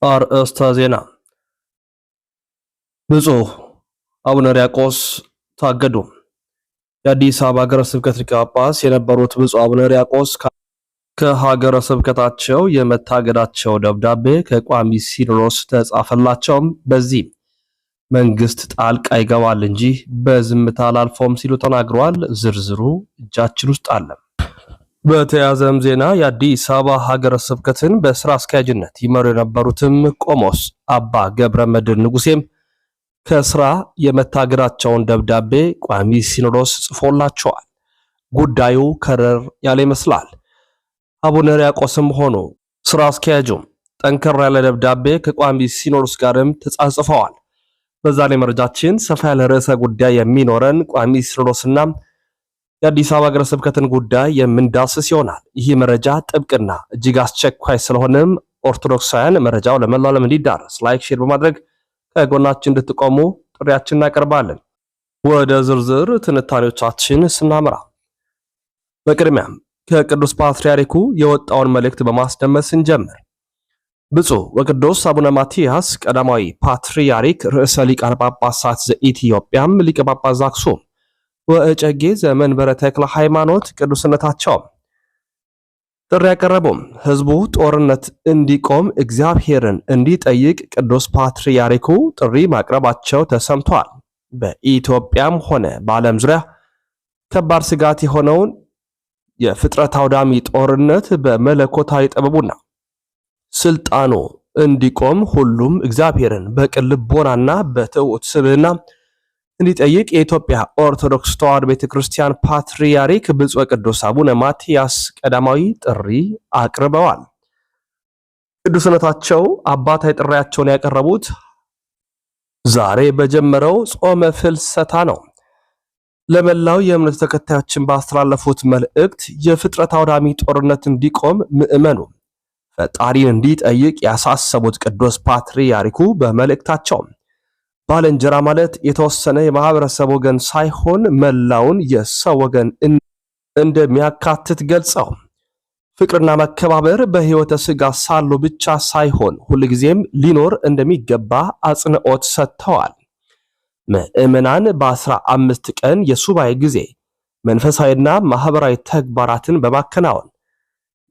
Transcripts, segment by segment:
አርእስተ ዜና። ብፁዕ አቡነ ሕርያቆስ ታገዱ። የአዲስ አበባ ሀገረ ስብከት ሊቀ ጳጳስ የነበሩት ብፁዕ አቡነ ሕርያቆስ ከሀገረ ስብከታቸው የመታገዳቸው ደብዳቤ ከቋሚ ሲኖዶስ ተጻፈላቸው። በዚህ መንግስት ጣልቃ ይገባል እንጂ በዝምታ አላልፈውም ሲሉ ተናግረዋል። ዝርዝሩ እጃችን ውስጥ አለ። በተያያዘም ዜና የአዲስ አበባ ሀገረ ስብከትን በስራ አስኪያጅነት ይመሩ የነበሩትም ቆሞስ አባ ገብረ መድኅን ንጉሴም ከስራ የመታገዳቸውን ደብዳቤ ቋሚ ሲኖዶስ ጽፎላቸዋል። ጉዳዩ ከረር ያለ ይመስላል። አቡነ ሕርያቆስም ሆኑ ስራ አስኪያጁም ጠንከር ያለ ደብዳቤ ከቋሚ ሲኖዶስ ጋርም ተጻጽፈዋል። በዛሬ መረጃችን ሰፋ ያለ ርዕሰ ጉዳይ የሚኖረን ቋሚ ሲኖዶስና የአዲስ አበባ ሀገረ ስብከትን ጉዳይ የምንዳስስ ይሆናል። ይህ መረጃ ጥብቅና እጅግ አስቸኳይ ስለሆነም ኦርቶዶክሳውያን መረጃው ለመላው ዓለም እንዲዳረስ like፣ share በማድረግ ከጎናችን እንድትቆሙ ጥሪያችን እናቀርባለን። ወደ ዝርዝር ትንታኔዎቻችን ስናመራ በቅድሚያም ከቅዱስ ፓትርያርኩ የወጣውን መልእክት በማስደመጥ ስንጀምር፣ ብፁዕ ወቅዱስ አቡነ ማትያስ ቀዳማዊ ፓትርያርክ ርዕሰ ሊቃነ ጳጳሳት ዘኢትዮጵያም ሊቀ ጳጳስ ዘአክሱም ወእጨጌ ዘመንበረ ተክለ ሃይማኖት ቅዱስነታቸው ጥሪ ያቀረቡም ህዝቡ ጦርነት እንዲቆም እግዚአብሔርን እንዲጠይቅ ቅዱስ ፓትርያርኩ ጥሪ ማቅረባቸው ተሰምቷል። በኢትዮጵያም ሆነ በዓለም ዙሪያ ከባድ ስጋት የሆነውን የፍጥረት አውዳሚ ጦርነት በመለኮታዊ ጥበቡና ስልጣኑ እንዲቆም ሁሉም እግዚአብሔርን በቅን ልቦናና በትሑት ስብዕና እንዲጠይቅ የኢትዮጵያ ኦርቶዶክስ ተዋሕዶ ቤተክርስቲያን ፓትርያርክ ብፁዕ ቅዱስ አቡነ ማትያስ ቀዳማዊ ጥሪ አቅርበዋል። ቅዱስነታቸው አባታዊ ጥሪያቸውን ያቀረቡት ዛሬ በጀመረው ጾመ ፍልሰታ ነው። ለመላው የእምነት ተከታዮችን ባስተላለፉት መልእክት የፍጥረት አውዳሚ ጦርነት እንዲቆም ምዕመኑ ፈጣሪን እንዲጠይቅ ያሳሰቡት ቅዱስ ፓትርያርኩ በመልእክታቸው ባልንጀራ ማለት የተወሰነ የማህበረሰብ ወገን ሳይሆን መላውን የሰው ወገን እንደሚያካትት ገልጸው፣ ፍቅርና መከባበር በሕይወተ ሥጋ ሳሉ ብቻ ሳይሆን ሁልጊዜም ሊኖር እንደሚገባ አጽንኦት ሰጥተዋል። ምዕመናን በ15 ቀን የሱባኤ ጊዜ መንፈሳዊና ማህበራዊ ተግባራትን በማከናወን፣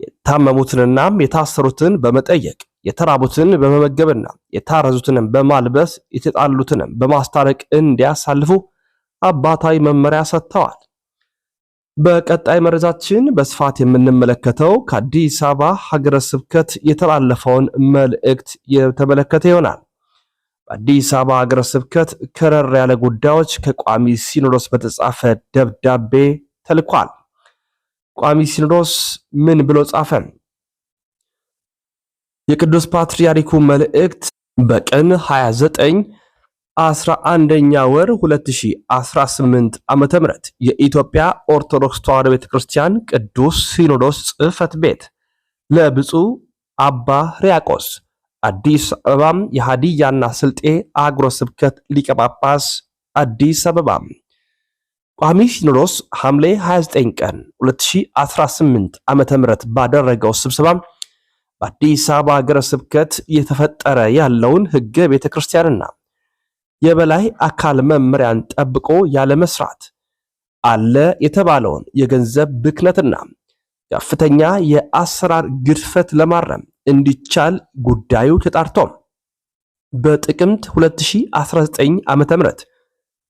የታመሙትንና የታሰሩትን በመጠየቅ፣ የተራቡትን በመመገብና የታረዙትንም በማልበስ፣ የተጣሉትንም በማስታረቅ እንዲያሳልፉ አባታዊ መመሪያ ሰጥተዋል። በቀጣይ መረጃችን በስፋት የምንመለከተው ከአዲስ አበባ ሀገረ ስብከት የተላለፈውን መልእክት የተመለከተ ይሆናል። በአዲስ አበባ ሀገረ ስብከት ከረር ያለ ጉዳዮች ከቋሚ ሲኖዶስ በተጻፈ ደብዳቤ ተልኳል። ቋሚ ሲኖዶስ ምን ብሎ ጻፈ? የቅዱስ ፓትርያርኩ መልእክት በቀን 29 11ኛ ወር 2018 ዓመተ ምህረት የኢትዮጵያ ኦርቶዶክስ ተዋሕዶ ቤተክርስቲያን ቅዱስ ሲኖዶስ ጽሕፈት ቤት ለብፁዕ አባ ሕርያቆስ አዲስ አበባም የሃዲያና ስልጤ አህጉረ ስብከት ሊቀ ጳጳስ፣ አዲስ አበባ። ቋሚ ሲኖዶስ ሐምሌ 29 ቀን 2018 ዓመተ ምህረት ባደረገው ስብሰባ በአዲስ አበባ ሀገረ ስብከት እየተፈጠረ ያለውን ሕገ ቤተ ክርስቲያንና የበላይ አካል መመሪያን ጠብቆ ያለመስራት፣ አለ የተባለውን የገንዘብ ብክነትና ከፍተኛ የአሰራር ግድፈት ለማረም እንዲቻል ጉዳዩ ተጣርቶ በጥቅምት 2019 ዓ.ም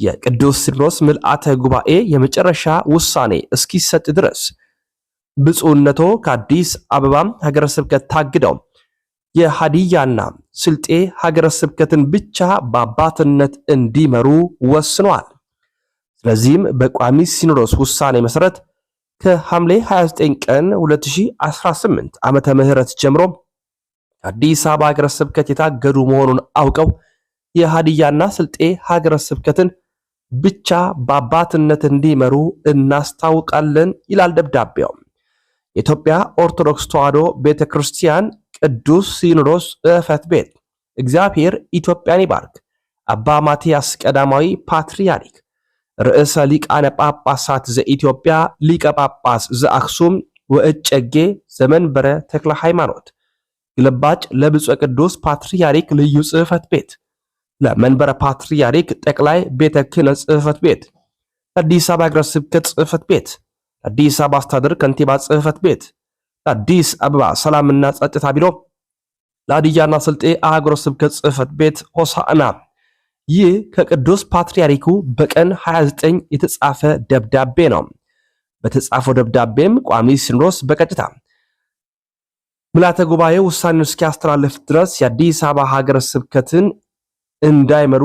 የቅዱስ ሲኖዶስ ምልአተ ጉባኤ የመጨረሻ ውሳኔ እስኪሰጥ ድረስ ብፁዕነቶ ከአዲስ አበባ ሀገረ ስብከት ታግደው የሃዲያና ስልጤ ሀገረ ስብከትን ብቻ በአባትነት እንዲመሩ ወስኗል። ስለዚህም በቋሚ ሲኖዶስ ውሳኔ መሰረት ከሐምሌ 29 ቀን 2018 ዓመተ ምህረት ጀምሮ አዲስ አበባ ሀገረ ስብከት የታገዱ መሆኑን አውቀው የሃዲያና ስልጤ ሀገረ ስብከትን ብቻ በአባትነት እንዲመሩ እናስታውቃለን ይላል ደብዳቤው። የኢትዮጵያ ኦርቶዶክስ ተዋሕዶ ቤተክርስቲያን ቅዱስ ሲኖዶስ ጽሕፈት ቤት። እግዚአብሔር ኢትዮጵያን ይባርክ። አባ ማትያስ ቀዳማዊ ፓትርያርክ ርዕሰ ሊቃነ ጳጳሳት ዘኢትዮጵያ ሊቀ ጳጳስ ዘአክሱም ወእጨጌ ዘመንበረ ተክለ ሃይማኖት። ግልባጭ ለብፁዕ ቅዱስ ፓትርያርክ ልዩ ጽሕፈት ቤት፣ ለመንበረ ፓትርያርክ ጠቅላይ ቤተ ክህነት ጽሕፈት ቤት፣ ለአዲስ አበባ ሀገረ ስብከት ጽሕፈት ቤት፣ ለአዲስ አበባ አስተዳደር ከንቲባ ጽሕፈት ቤት፣ ለአዲስ አበባ ሰላምና ጸጥታ ቢሮ፣ ለሀዲያና ስልጤ አህጉረ ስብከት ጽሕፈት ቤት ሆሳዕና። ይህ ከቅዱስ ፓትርያርኩ በቀን 29 የተጻፈ ደብዳቤ ነው። በተጻፈው ደብዳቤም ቋሚ ሲኖዶስ በቀጥታ ምልዓተ ጉባኤ ውሳኔውን እስኪያስተላልፍ ድረስ የአዲስ አበባ ሀገረ ስብከትን እንዳይመሩ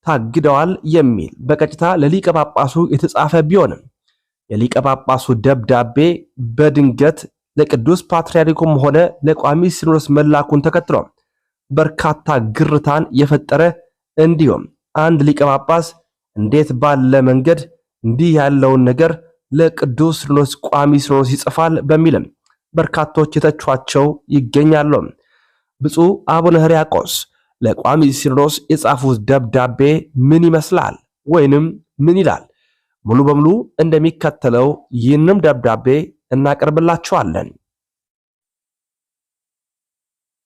ታግደዋል የሚል በቀጥታ ለሊቀ ጳጳሱ የተጻፈ ቢሆንም፣ የሊቀ ጳጳሱ ደብዳቤ በድንገት ለቅዱስ ፓትርያርኩም ሆነ ለቋሚ ሲኖዶስ መላኩን ተከትሎ በርካታ ግርታን የፈጠረ፣ እንዲሁም አንድ ሊቀ ጳጳስ እንዴት ባለ መንገድ እንዲህ ያለውን ነገር ለቅዱስ ሲኖዶስ ቋሚ ሲኖዶስ ይጽፋል በሚልም በርካቶች የተቿቸው ይገኛሉ። ብፁዕ አቡነ ሕርያቆስ ለቋሚ ሲኖዶስ የጻፉት ደብዳቤ ምን ይመስላል ወይንም ምን ይላል? ሙሉ በሙሉ እንደሚከተለው ይህንም ደብዳቤ እናቀርብላችኋለን።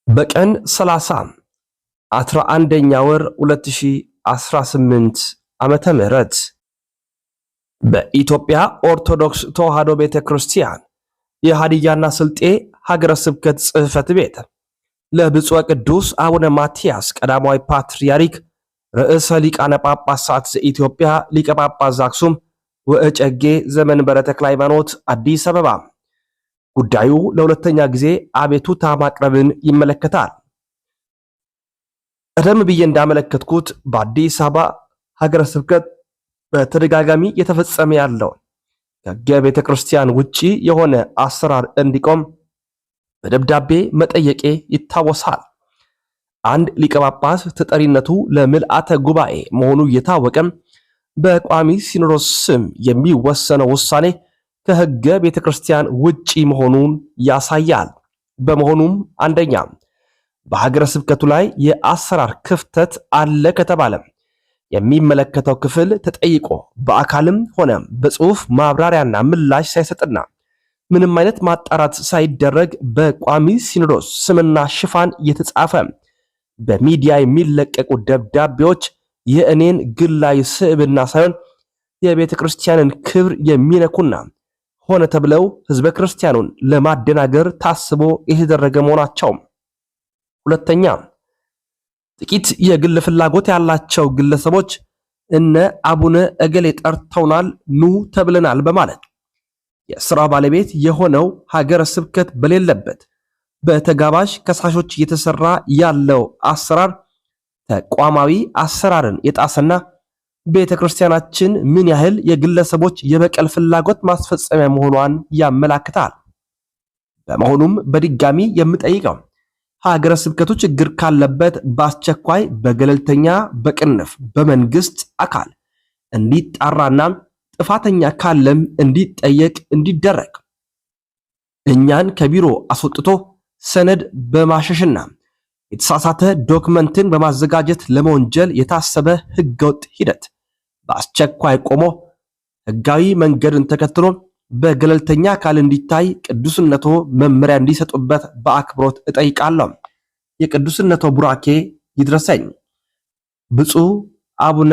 በቀን 30 11ኛ ወር 2018 ዓመተ ምህረት በኢትዮጵያ ኦርቶዶክስ ተዋሕዶ ቤተክርስቲያን የሀዲያና ስልጤ ሀገረ ስብከት ጽሕፈት ቤት ለብፁዕ ቅዱስ አቡነ ማትያስ ቀዳማዊ ፓትርያርክ ርዕሰ ሊቃነ ጳጳሳት ዘኢትዮጵያ ሊቀ ጳጳስ ዘአክሱም ወእጨጌ ዘመንበረ ተክለ ሃይማኖት አዲስ አበባ። ጉዳዩ ለሁለተኛ ጊዜ አቤቱታ ማቅረብን ይመለከታል። ቀደም ብዬ እንዳመለከትኩት በአዲስ አበባ ሀገረ ስብከት በተደጋጋሚ የተፈጸመ ያለው ከሕገ ቤተ ክርስቲያን ውጪ የሆነ አሰራር እንዲቆም በደብዳቤ መጠየቄ ይታወሳል። አንድ ሊቀ ጳጳስ ተጠሪነቱ ለምልአተ ጉባኤ መሆኑ እየታወቀም በቋሚ ሲኖዶስ ስም የሚወሰነው ውሳኔ ከሕገ ቤተ ክርስቲያን ውጪ መሆኑን ያሳያል። በመሆኑም አንደኛ፣ በሀገረ ስብከቱ ላይ የአሰራር ክፍተት አለ ከተባለ የሚመለከተው ክፍል ተጠይቆ በአካልም ሆነ በጽሁፍ ማብራሪያና ምላሽ ሳይሰጥና ምንም አይነት ማጣራት ሳይደረግ በቋሚ ሲኖዶስ ስምና ሽፋን የተጻፈ በሚዲያ የሚለቀቁ ደብዳቤዎች የእኔን ግላዊ ስብዕና ሳይሆን የቤተ ክርስቲያንን ክብር የሚነኩና ሆነ ተብለው ሕዝበ ክርስቲያኑን ለማደናገር ታስቦ የተደረገ መሆናቸው። ሁለተኛ፣ ጥቂት የግል ፍላጎት ያላቸው ግለሰቦች እነ አቡነ እገሌ ጠርተውናል፣ ኑ ተብለናል በማለት የስራ ባለቤት የሆነው ሀገረ ስብከት በሌለበት በተጋባዥ ከሳሾች እየተሰራ ያለው አሰራር ተቋማዊ አሰራርን የጣሰና ቤተ ክርስቲያናችን ምን ያህል የግለሰቦች የበቀል ፍላጎት ማስፈጸሚያ መሆኗን ያመላክታል። በመሆኑም በድጋሚ የምጠይቀው ሀገረ ስብከቱ ችግር ካለበት በአስቸኳይ በገለልተኛ በቅንፍ በመንግስት አካል እንዲጣራና ጥፋተኛ ካለም እንዲጠየቅ እንዲደረግ፣ እኛን ከቢሮ አስወጥቶ ሰነድ በማሸሽና የተሳሳተ ዶክመንትን በማዘጋጀት ለመወንጀል የታሰበ ህገወጥ ሂደት በአስቸኳይ ቆሞ ህጋዊ መንገድን ተከትሎ በገለልተኛ አካል እንዲታይ ቅዱስነቶ መመሪያ እንዲሰጡበት በአክብሮት እጠይቃለሁ። የቅዱስነቶ ቡራኬ ይድረሰኝ። ብፁዕ አቡነ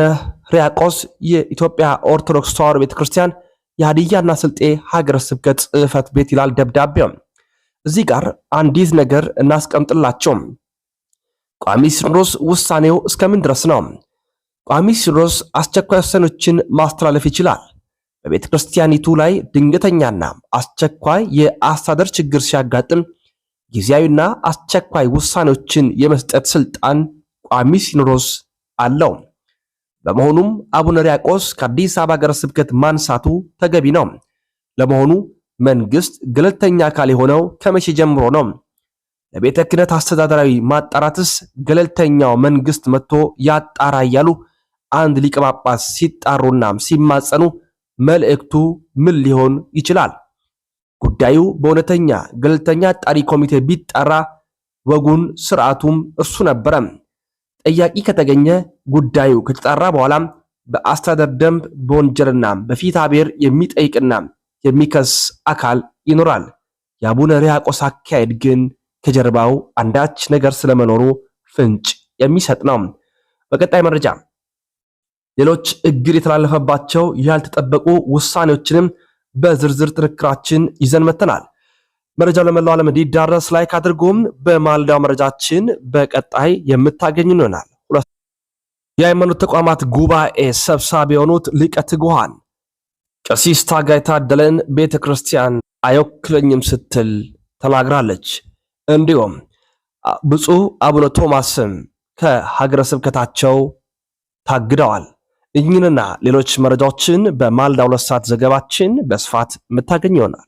ሕርያቆስ፣ የኢትዮጵያ ኦርቶዶክስ ተዋሕዶ ቤተክርስቲያን የሀዲያና ስልጤ ሀገረ ስብከት ጽሕፈት ቤት ይላል ደብዳቤው። እዚህ ጋር አንዲት ነገር እናስቀምጥላቸው። ቋሚ ሲኖዶስ ውሳኔው እስከምን ድረስ ነው? ቋሚ ሲኖዶስ አስቸኳይ ውሳኔዎችን ማስተላለፍ ይችላል። በቤተ ክርስቲያኒቱ ላይ ድንገተኛና አስቸኳይ የአስተዳደር ችግር ሲያጋጥም ጊዜያዊና አስቸኳይ ውሳኔዎችን የመስጠት ስልጣን ቋሚ ሲኖዶስ አለው። በመሆኑም አቡነ ሕርያቆስ ከአዲስ አበባ ሀገረ ስብከት ማንሳቱ ተገቢ ነው። ለመሆኑ መንግስት ገለልተኛ አካል የሆነው ከመቼ ጀምሮ ነው? ለቤተ ክህነት አስተዳደራዊ ማጣራትስ ገለልተኛው መንግስት መጥቶ ያጣራ እያሉ አንድ ሊቀ ጳጳስ ሲጣሩና ሲማጸኑ መልእክቱ ምን ሊሆን ይችላል? ጉዳዩ በእውነተኛ ገለልተኛ አጣሪ ኮሚቴ ቢጣራ ወጉን ስርዓቱም እርሱ ነበረ። ጠያቂ ከተገኘ ጉዳዩ ከተጣራ በኋላ በአስተዳደር ደንብ በወንጀልና በፍትሐብሔር የሚጠይቅና የሚከስ አካል ይኖራል። የአቡነ ሕርያቆስ አካሄድ ግን ከጀርባው አንዳች ነገር ስለመኖሩ ፍንጭ የሚሰጥ ነው። በቀጣይ መረጃ ሌሎች እግድ የተላለፈባቸው ያልተጠበቁ ውሳኔዎችንም በዝርዝር ጥንቅራችን ይዘን መጥተናል። መረጃው ለመላው ዓለም እንዲዳረስ like አድርጎም በማለዳው መረጃችን በቀጣይ የምታገኙ ይሆናል። የሃይማኖት ተቋማት ጉባኤ ሰብሳቢ የሆኑት ሊቀ ትጉሃን ቀሲስ ታጋይ ታደለን ቤተ ክርስቲያን አይወክለኝም ስትል ተናግራለች። እንዲሁም ብፁዕ አቡነ ቶማስም ከሀገረ ስብከታቸው ታግደዋል። እኚህንና ሌሎች መረጃዎችን በማለዳ 2 ሰዓት ዘገባችን በስፋት የምታገኝ ይሆናል።